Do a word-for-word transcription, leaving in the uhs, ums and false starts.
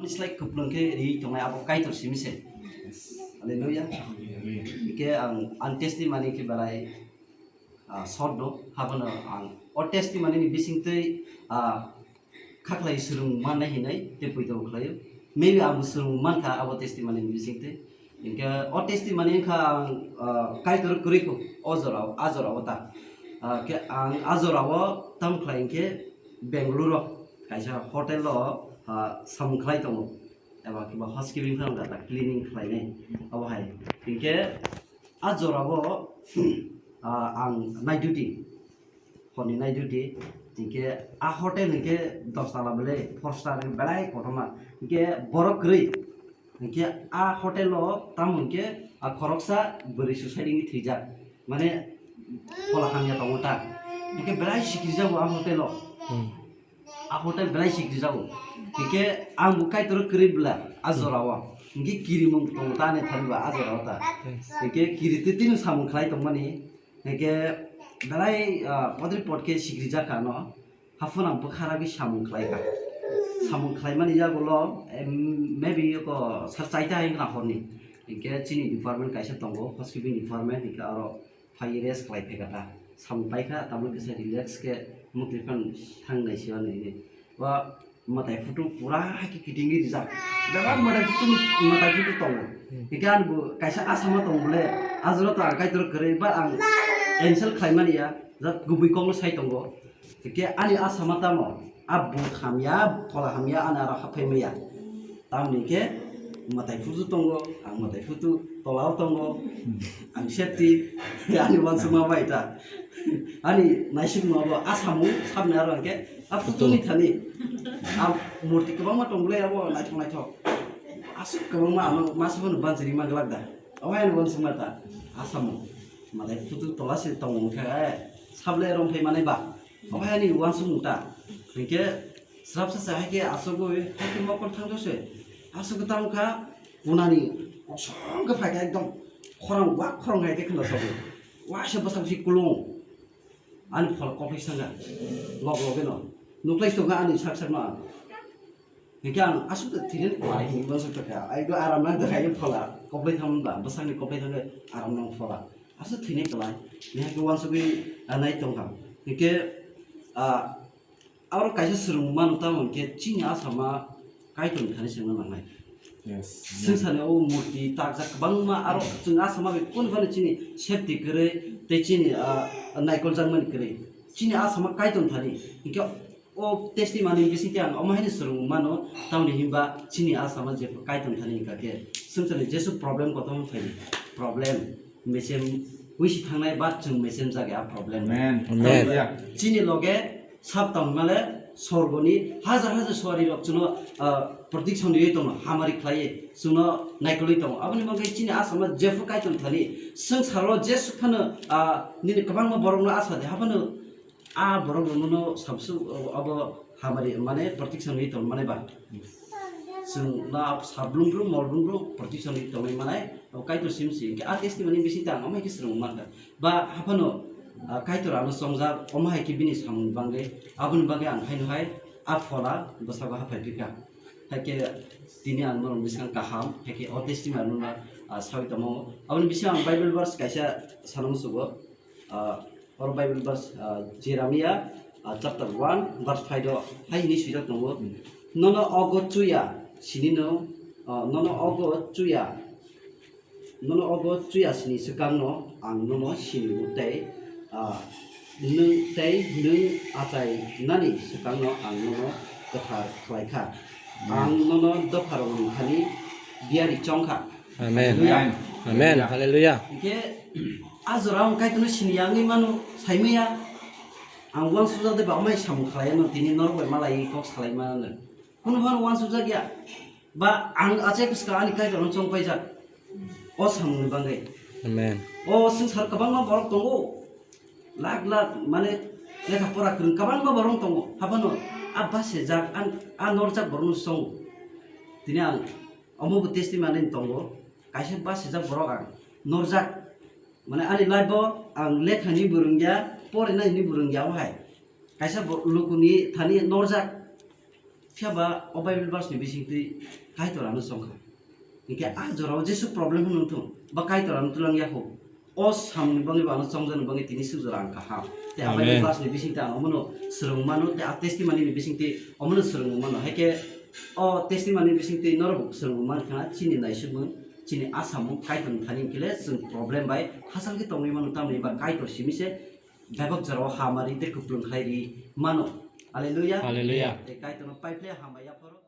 Slai kwplwng khe riwi tongnai abo Kaitor simi se. Hallelujah. Hallelujah. Hingke ang, ang testimony khe belai, ah, short no, habono ang o testimony ni bisingtwi, ah, khaklai swrwng mannai hinwi tei poito khlaio. Maybe ang swrwng mankha abo testimony ni bisingtwi. Hingke o testimony wngkha ang, ah, Kaitor kwrwi kho o jorao, a jorao ta. Ah, khe ang a jorao tamo khlai hingke Bangalore o kaisa hotel o, ah, samung khlai tongo. Eba kiba housekeeping phano da cleaning khlainai abo hai. Hingke a jorao, ah, ang night duty, horni night duty, hingke a hotel hingke dos tala bele four star belai kotorma, hingke borok kwrwi, hingke a hotel o tamo hingke a khoroksa bwrwi suicide wngwi thwijak, mane phola hamya tongo ta, hingke belai sikirjago a hotel o. Hmm. A hotel belai sikirjago, hingke ang bo Kaitor kwrwi bwla a jorao, hingke kirimung tongo ta ani thani ba a jorao ta, hingke kiri twi tini samung khlai tongmani. Hingke belai, ah, podri pod khe sikrijak kha no. Haphano ang bwkha ragwi samung khlai kha. Samung khlaimani yagulo, em, maybe oko sal chaita hai wngkha horni. Hingke chini department kaisa tongo, housekeeping department, hingke aro phai rest khlai phaikha ta. Samung paikha, tabuk kisa relax khe mukti phano thang nai siya nini. Wa mwtai photo pura hai khe kitingwi rijak. Bebak mwtai photo, mwtai photo tongo. Hingke ang bo kaisa asama tong bole, ajoro to ang Kaitor kwrwi, ba ang cancel khlaimani ya, jat kubui kokno sai tongo. Hingke ani asama tamo, a buk hamya, phola hamya, ani aro haphai maya. Tamni khe mwtai photo tongo, ang mwtai photo tolao tongo, ang safety, ani uansukma bai ta. Ani naisingma bo asamo, sabni aro hingke, a photo ni thani. A murti kwbangma tong bwle abo naithok naithok. Aswk kwbangma ano masa phano banchiri ma glak da. Obo hai ano uansukma ta. Asamo. Malai photo tola se tong wngkha, eh. Sable rong phai manai ba. Obo hai ani uansukmung ta. Hingke srapsa se hai khe aswkgwi hai khe mokol thangjago se. Aswk tamo kha kunani kosong khe phai kha ekdom khorang wak khorang hai khe khna sobo. Waisa bwsang si kulung. Ani phola koplai sanga. Log logeno. Nuklai tongo ani sak sakno ang. Hingke ang aswk thwinani kwlai hinwi uansuk tongkha. Ai do aram nang tongkha, ai phola koplai thangmani ba, bwsakni koplai thangkhe aram nang phola. Aswk thwinai kwlai. Nihai khe uansugwi, ah, nai tongkha. Hingke, ah, aro kaisa swrwngmano tamo hingke chini asama Kaitorni thani se wngna nangnai. Yes. Swngcharni o murti takjak kwbangma aro chwng asama bai kunu phano chini safety kwrwi tei chini, ah, naikoljakmani kwrwi. Chini asama Kaitorni thani. Hingke o testimony bisingtwi ang omo haino swrwng mano, tamoni hinba chini asama jepho Kaitorni thani hingkha khe swngcharni jesu problem kotorma phaidi, problem, mechem wisi thangnai ba chwng mechem jagwi a problem. Amen. Amen. Hallelujah. Chini loge sab tongmale sorgoni hajar hajar suari rok chwngno, ah, protection riwi tongo, hamari khlaiwi chwngno naikolwi tongo. Aboni bagwi chini asama jepho Kaitorni thani swngcharo jesu phano, ah, nini kwbangma borokno asa de haphano. A borok rok no sabsu abo hamari mane protection ni tong mane ba. Chwng na sablung bru mol bru protection ni tong mane abo Kaitor sim si. A testimony bisi tang amai khe swrwng man ba haphano, ah, Kaitor ano chongjak omo hai khe bini samung bangwi aboni bagwi ang haino hai a phola bwsabo haphai pika. Hai khe tini ang norok bwskang kaham hai khe o testimony no, ah, sawi tamo. Aboni bisi ang Bible verse kaisa sanam sugo. Ah, oro Bible verse, ah, Jeremiah, ah, chapter one, verse five o hai hwnwi swijak tongo, "Nono ogo chuya sinino, ah, nono ogo chuya, nono ogo chuya sini swkangno ang nono sinio tei, ah, nwng tei nwng achainani swkangno ang nono kwthar khlai kha. Ang nono dopharokni thani diyari chong kha." Amen. Hallelujah. Amen. Hallelujah. Hingke a jora ang Kaitorno sini ya wngwi mano, saimaya. Ang uansukjak de ba amai samung khlai ano, tini norok bai malai kok salai mano. Kuno phano uansukjak ya. Ba ang achai bwskang ani Kaitorno chong paijak. O samungni bagwi. Amen. O swngchar kwbangma borok tongo. Lak lak, mane, lekha pora kwrwng kwbangma borok tongo. Haphano a bachajak, an-, a norjak borokno chongo. Tini ang omo bo testimony tongo. Kaisa bachajak borok ang norjak. Mane, ani life o ang lekhani bo rwngya, porinani bo rwngya, o hai. Kaisa bo-, lukuni thani norjak. Phiya ba o Bible verse ni bisingtwi Kaitor ano chongkha. Hinkhe a jorao jesu problem hwnwi thung, ba Kaitor ano twlang ya kho. O samni bagwi ba ano chongjani bagwi tini sujora ang kaham. Tei a Bible verse ni bisingtwi ang omono swrwng mano, tei a testimony ni bisingtwi omono swrwng mano. Haikhe o testimony ni bisingtwi norok swrwng man khna chini naisukmung, chini asamung Kaitor ni thani hinkhe le chwng problem bai hachal khe tongwi mano, tamni ba Kaitor simi se bebak jorao hamari tei kupulung khlai ri mano. Hallelujah. Hallelujah. Tei Kaitor no pai phle hambai ya phoro.